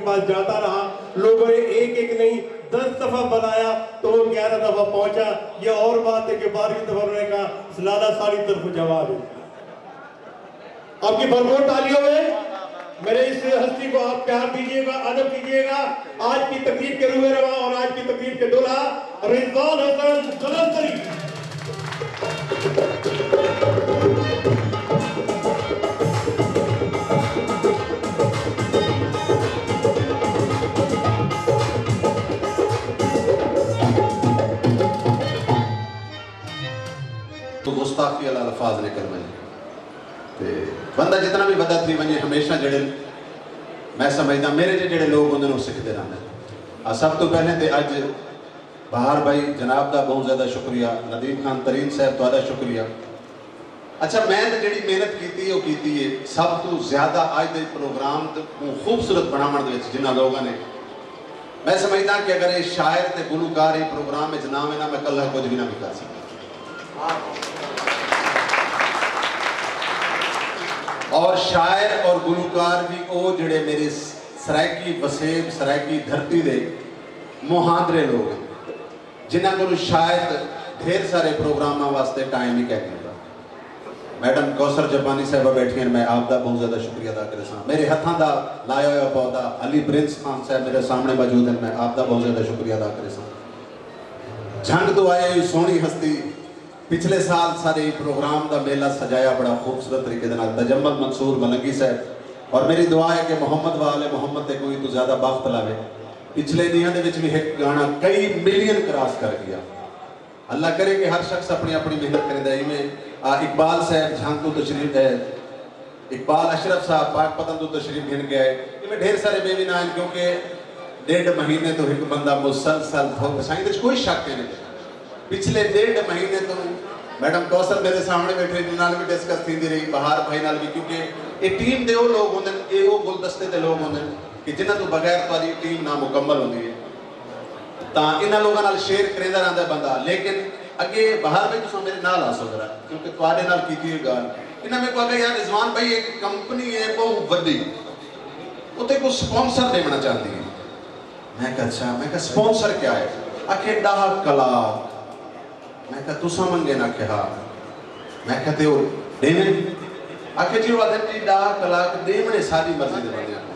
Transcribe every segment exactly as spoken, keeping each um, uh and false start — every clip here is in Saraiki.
پاس جاتا رہا، لوگوں نے ایک ایک نہیں، دس دفعہ بلایا تو وہ گیارہ دفعہ پہنچا۔ یہ اور بات ہے کہ بارہویں دفعہ انہوں نے کہا، لالا ساری طرف جواب ہے۔ آپ کی بھرپور تالیوں میں میرے اس ہستی کو آپ پیار دیجیے گا، ادب کیجیے گا۔ آج کی تقریب کے روح رواں اور آج کی تقریب کے دلہا رضوان حسن قلندری۔ تو گستاخی والا الفاظ نکل ونڄے۔ تے بندہ جتنا بھی وݙا تھی ونڄے، ہمیشہ جڑے، میں سمجھدا میرے جے جڑے لوگ ہوندے نے، وہ سکھدے رہندے۔ آ سب تو پہلے تے اج بہار بھائی جناب دا بہت زیادہ شکریہ، ندیم خان ترین صاحب تہاݙا شکریہ۔ اچھا، میں تے جڑی محنت کیتی ہے، وہ کیتی ہے۔ سب تو زیادہ اج دے پروگرام تے کوں خوبصورت بݨاوݨ دے وچ جنہاں لوگاں نے، میں سمجھدا کہ اگر یہ شاعر تے گلوکار یہ پروگرام وچ نہ ہووے نا، میں کلھا کچھ بھی نہ بھی کر سکدا۔ اور شاعر اور گلوکار بھی او جڑے میری سرائیکی وسیب، سرائیکی دھرتی دے مہاندرے لوگ ہیں، جنہاں کولوں شاید ڈھیر سارے پروگراماں واسطے ٹائم ہی کائنی ہوندا۔ میڈم کوثر جبانی صاحبہ بیٹھی ہیں، میں آپ دا بہت زیادہ شکریہ ادا کریساں۔ میرے ہتھاں دا لایا ہویا پودا علی پرنس خان صاحب میرے سامنے موجود ہیں، میں آپ دا بہت زیادہ شکریہ ادا کریساں۔ جھنگ توں آئی ہوئی سوہݨی ہستی، پچھلے سال سارے ایں پروگرام دا میلہ سجایا، بڑا خوبصورت طریقے دے نال تجمل منصور ملنگی صاحب، اور میری دعا ہے کہ محمد و آل محمد تے کوئی توں زیادہ بخت لاوے۔ پچھلے ݙینہاں دے وچ وی ہک گانا کئی ملین کراس کر ڳیا۔ اللہ کرے کہ ہر شخص اپݨی اپݨی محنت کریندا ہے۔ ایویں آ اقبال صاحب جھنگ توں تشریف، اے، اقبال اشرف صاحب پاک پتن توں تشریف گھن کے آئے۔ ایویں ڈھیر سارے ٻئے وی ناں ہن، کیونکہ ݙیڈھ مہینے توں ہک بندہ مسلسل تھوک، سائیں، ایندے وچ کوئی شک کائنی۔ پچھلے ݙیڈھ مہینے توں میڈم کوثر میرے سامݨے بیٹھے، انہاں نال وی ڈسکس تھیندی رہی، بہار بھائی نال وی، کیونکہ اے ٹیم دے او لوگ ہوندن، اے او گلدستے دے لوگ ہوندن کہ جنہاں توں بغیر تہاݙی ٹیم نامکمل ہوندی ہے۔ تاں انہاں لوگاں نال شیئر کریندا رہندا ہے بندہ۔ لیکن اڳے بہار بھائی تساں میرے نال آسو ذرا، کیونکہ تہاݙے نال کیتی ہوئی ڳالھ۔ انہاں میکوں آکھیا، یار رضوان بھائی، ایک کمپنی ہے ٻہوں وݙی، اتھے کوں سپانسر ݙیوݨا چاہندی ہے۔ میں کہا، اچھا۔ میں کہا، سپانسر کیا ہے؟ آکھے، ݙاہ کلاک۔ میں کہا، تساں منگے نا؟ آکھے، ہا۔ میں کہا، تے او ݙیوݨ؟ آکھے، جی، او آہدن جی ݙاہ کلاک ݙیوݨے ساݙی مرضی دے بندیاں کوں۔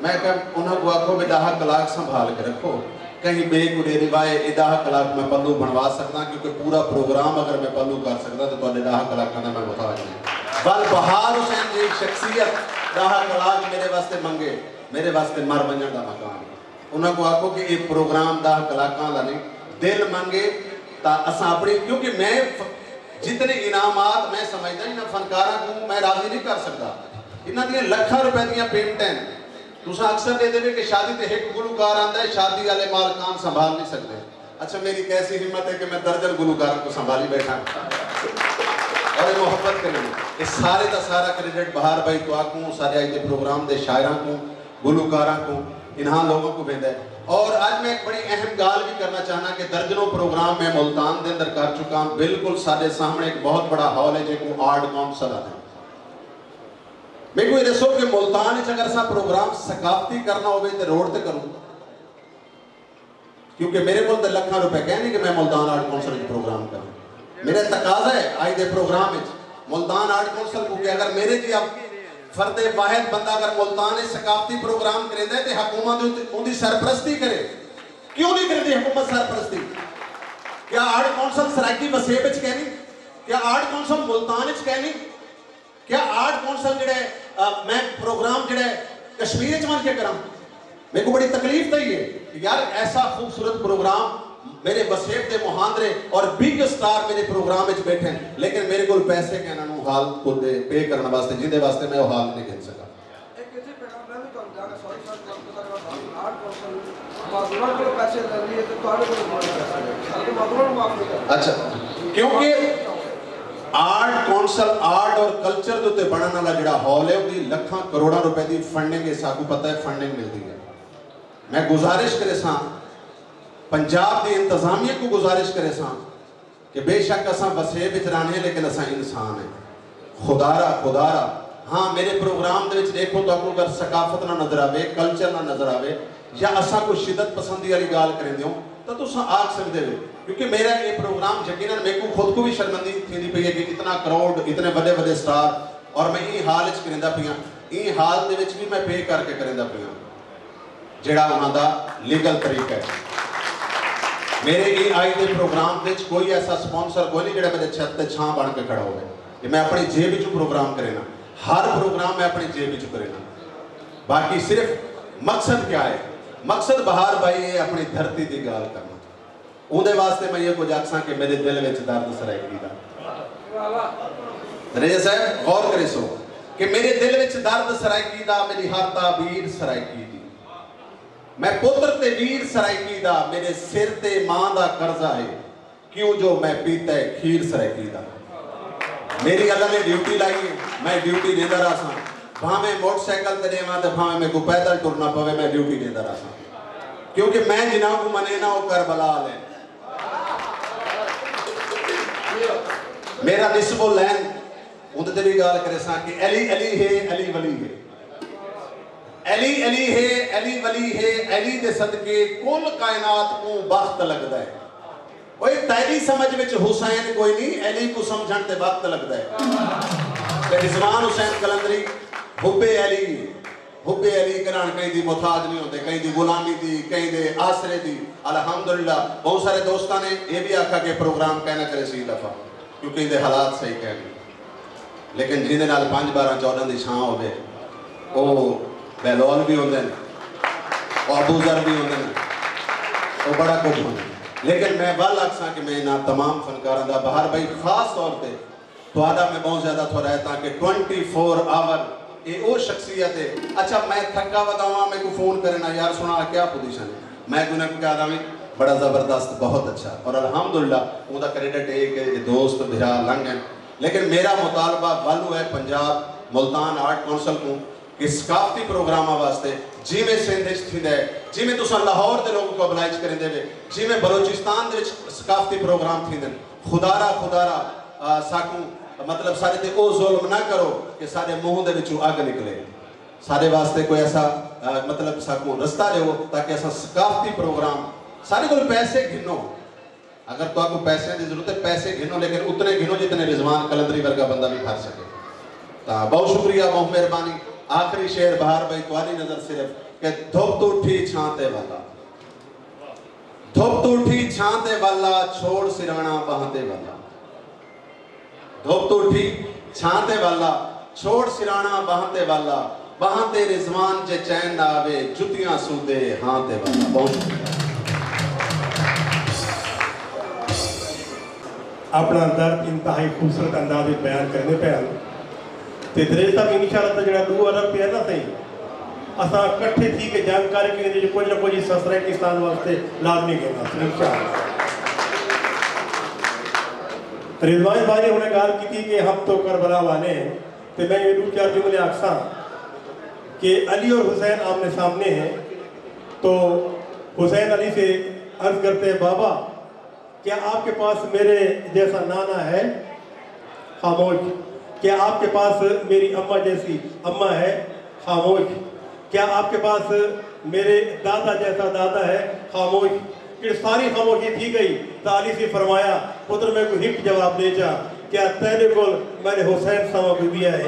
میں کہا، انہاں کوں آکھو بھئی ݙاہ کلاک سنبھال کے رکھو، کہیں ٻئے کوں ݙے ݙیوائے، اے ݙاہ کلاک میں پلو بݨوا سڳداں، کیونکہ پورا پروگرام اگر میں پلو کر سڳداں تاں تہاݙے ݙاہ کلاکاں دا میں محتاج نہیں۔ ول بہار حسین جیہی شخصیت ݙاہ کلاک میرے واسطے منگے، میرے واسطے مر ونڄݨ دا مقام ہے۔ انہاں کوں آکھو کہ اے پروگرام ݙاہ کلاکاں دا نہیں، دل منگے تاں اساں اپݨی، کیونکہ میں ف-، جتنے انعامات میں سمجھدا انہاں فنکاراں کوں میں راضی نہیں کر سڳدا۔ انہاں دیاں لکھاں روپے دیاں پیمنٹاں ہن۔ تساں اکثر ݙیہدے وے کہ شادی تے ہک گلوکار آندا ہے، شادی والے مالکان سنبھال نہیں سڳدے۔ اچھا، میری کیسی ہمت ہے کہ میں درجن گلوکاراں کوں سنبھالی بیٹھا اور اے محبت کریں۔ اے سارے دا سارا کریڈٹ بہار بھائی تہاکوں، سارے اڄ دے پروگرام دے شاعراں کوں، گلوکاراں کوں، انہاں لوگاں کوں ویندا ہے۔ اور اڄ میں ایک بڑی اہم ڳالھ بھی کرنا چاہنا کہ درجنوں پروگرام میں ملتان دے اندر کر چکا ہاں۔ بالکل ساݙے سامݨے ایک بہت بڑا ہال ہے جیکوں آرٹ کونسل آہدے۔ میکوں اے ݙسو کہ ملتان وچ اگر اساں پروگرام ثقافتی کرنا ہووے تے روڈ تے کروں؟ کیونکہ میرے کول تے لکھاں روپے کائنی کہ میں ملتان آرٹ کونسل وچ پروگرام کراں۔ میرا تقاضا ہے اڄ دے پروگرام وچ ملتان آرٹ کونسل کوں کہ اگر میرے جیہا فرد واحد بندہ اگر ملتان وچ ثقافتی پروگرام کریندا ہے تے حکومت اوندی، اوندی سرپرستی کرے۔ کیوں نہیں کریندی حکومت سرپرستی؟ کیا آرٹ کونسل سرائیکی وسیب وچ کائنی؟ کیا آرٹ کونسل ملتان وچ کائنی؟ کیا آرٹ کونسل جڑا ہے، آ، میں پروگرام جڑا ہے کشمیر وچ ونڄ کے کراں؟ میکوں بڑی تکلیف تھئی ہے کہ یار ایسا خوبصورت پروگرام میرے وسیب دے مہاندرے اور بگ اسٹار میرے پروگرام وچ بیٹھے ہیں، لیکن میرے کول پیسے کائنی انہاں نوں ہال کوں دے پے کرݨ واسطے، جیندے واسطے میں او ہال نہیں گھن سکا۔ ایک ایسے پیغام میں بھی تو جانا، سوری سر، آرٹ کونسل معذوراں کولوں پیسے لیندی ہے تے تہاݙے کولوں کون پیسے لے؟ ساݙے معذوراں نوں معاف نہیں کردا۔ اچھا، کیونکہ آرٹ کونسل آرٹ اور کلچر دے اتے بݨݨ والا جڑا ہال ہے، اوندی لکھاں کروڑاں روپے دی فنڈنگ ہے، ساکوں پتہ ہے فنڈنگ ملدی ہے۔ میں گزارش کریساں، پنجاب دی انتظامیہ کوں گزارش کریساں کہ بے شک اساں وسیب وچ رہنے ہیں، لیکن اساں انسان ہیں۔ خدا را، خدا را، ہاں، میرے پروگرام دے وچ ݙیکھو، تہاکوں اگر ثقافت نہ نظر آوے، کلچر نہ نظر آوے، یا اساں کوئی شدت پسندی والی ڳالھ کریندے ہوں، تاں تساں آکھ سڳدے وے، کیونکہ میرا یہ پروگرام، یقیناً میکوں خود کو بھی شرمندگی تھیندی پئی ہے کہ اتنا کراؤڈ، اتنے وݙے وݙے سٹار، اور میں ایں ہال وچ کریندا پیاں، ایں ہال دے وچ بھی میں پے کر کے کریندا پیاں۔ جیڑھا انہاں دا لیگل طریقہ ہے۔ میرے ایں آئی دے پروگرام وچ کوئی ایسا سپانسر کوئی نہیں جیڑھا میرے چھت تے چھاں بݨ کے کھڑا ہووے۔ کہ میں اپݨی جیب وچوں پروگرام کرینا، ہر پروگرام میں اپݨی جیب وچوں کرینا۔ باقی صرف مقصد کیا ہے؟ مقصد بہار بھائی ہے اپݨی دھرتی دی ڳالھ کرنا۔ اوندے واسطے میں یہ کچھ آکھساں کہ میرے دل وچ درد سرائیکی دا۔ رضا صاحب، غور کریسو کہ میرے دل وچ درد سرائیکی دا، میری ہر تعبیر سرائیکی دی۔ میں پتر تے ویر سرائیکی دا، میرے سر تے ماں دا قرضہ ہے، کیوں جو میں پیتا ہے کھیر سرائیکی دا۔ میری اللہ نے ڈیوٹی لائی ہے، میں ڈیوٹی ݙیندا رہساں، بھاویں موٹر سائیکل تے ݙیواں تے بھاویں میکوں پیدل ٹرنا پوے، میں ڈیوٹی ݙیندا رہساں، کیونکہ میں جنہاں کوں منینا او کربلا والے۔ میرا نصب العین، اوندے تے بھی ڳالھ کریساں کہ علی علی ہے، علی ولی ہے۔ علی علی ہے، علی ولی ہے، علی دے صدقے کل کائنات کوں بخت لڳدا ہے۔ اوئے، تیݙی سمجھ وچ حسین کوئی نہیں، علی کوں سمجھݨ تے وقت لڳدا ہے۔ تے رضوان حسین قلندری حب علی، حب علی کرݨ کہیں دی محتاج نہیں ہوندے، کہیں دی غلامی دی، کہیں دے آسرے دی۔ الحمدللہ، بہت سارے دوستاں نے یہ بھی آکھا کہ پروگرام کہنا کرے سی دفعہ، کیونکہ ایندے حالات صحیح کہہ گئے۔ لیکن جیندے نال پنج بارہ چودہ دی چھاں ہووے، او بہلول بھی ہوندے نے، او ابوذر بھی ہوندے نے، او بڑا کجھ ہوندے نے۔ لیکن میں ول آکھساں کہ میں انہاں تمام فنکاراں دا، بہار بھائی، خاص طور تے تہاݙا میں بہت زیادہ تھوڑا ہے، تاکہ ٹوئنٹی فور آور اے او شخصیت ہے۔ اچھا، میں تھکا ودا ہاں، میکوں فون کرے نا، یار سݨا، کیا پوزیشن ہے؟ میں کوں نہ کیا ݙاویں، بڑا زبردست، بہت اچھا۔ اور الحمدللہ اوندا کریڈٹ ہے کہ اے دوست بھرا لنگ ہیں۔ لیکن میرا مطالبہ ولوں ہے پنجاب ملتان آرٹ کونسل کوں کہ ثقافتی پروگراماں واسطے، جیویں سندھ وچ تھیندا ہے، جیویں تساں لاہور دے لوکاں کوں ابلائز کریندے وے، جیویں بلوچستان دے وچ ثقافتی پروگرام تھیندن، خدارا، خدارا، آ، ساکوں، مطلب، ساݙے تے او ظلم نہ کرو کہ ساݙے منہ دے وچوں اگ نکلے۔ ساݙے واسطے کوئی ایسا، آ، مطلب، ساکوں رستہ ݙیو تاکہ اساں ثقافتی پروگرام، ساݙے کول پیسے گھنو، اگر تہاکوں پیسے دی ضرورت ہے، پیسے گھنو، لیکن اتنے گھنو جتنے رضوان قلندری ورگا بندہ بھی بھر سکے۔ تاں بہت شکریہ، بہت مہربانی۔ آخری شعر بہار بھائی، تہاݙی نظر صرف کہ دھپ توں اٹھی چھاں تے والا، دھپ توں اٹھی چھاں تے والا، چھوڑ سراݨا ٻانہہ تے والا۔ دھپ توں اٹھی چھاں تے والا، چھوڑ سراݨا ٻانہہ تے والا، ٻانہہ تے رضوان جے چین نہ آوے، جتیاں سودے ہاں تے والا۔ بہت شکریہ۔ اپݨا درد انتہائی خوبصورت انداز وچ بیان کریندے پئے ہن۔ تے دریش صاحب، انشاءاللہ تاں جیڑھا ݙو ارب پیا نا سئیں، اساں کٹھے تھی کے جنگ کر کے ایندے وچ کجھ نہ کجھ حصہ سرائیکستان واسطے لازمی گھنداسوں، انشاءاللہ۔ رضوان بھائی نے ہݨے ڳالھ کیتی کہ ہم تو کربلا والے ہیں، تے میں یہ ݙو چار جملے آکھساں کہ علی اور حسین آمنے سامنے ہیں، تو حسین علی سے عرض کرتے ہیں، بابا، کیا آپ کے پاس میرے جیسا نانا ہے؟ خاموش۔ کیا آپ کے پاس میری اماں جیسی اماں ہے؟ خاموش۔ کیا آپ کے پاس میرے دادا جیسا دادا ہے؟ خاموش۔ جݙ ساری خاموشی تھی ڳئی تاں علی سی فرمایا، پتر، میکوں ہک جواب ݙے چا، کیا تیݙے کول میݙے حسین ساواں بی بی ہے؟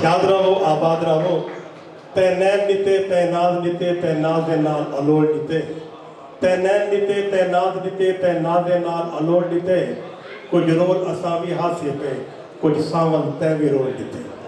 شاد رہو، آباد رہو۔ تیں نین ݙتے، تیں ناز ݙتے، تیں ناز دے نال الوڑ ݙتے۔ تیں نین ݙتے، تیں ناز ݙتے، تیں ناز دے نال الوڑ ݙتے۔ کجھ رول اساں وی ہاسے پئے، کجھ سانول تیں وی رول ݙتے۔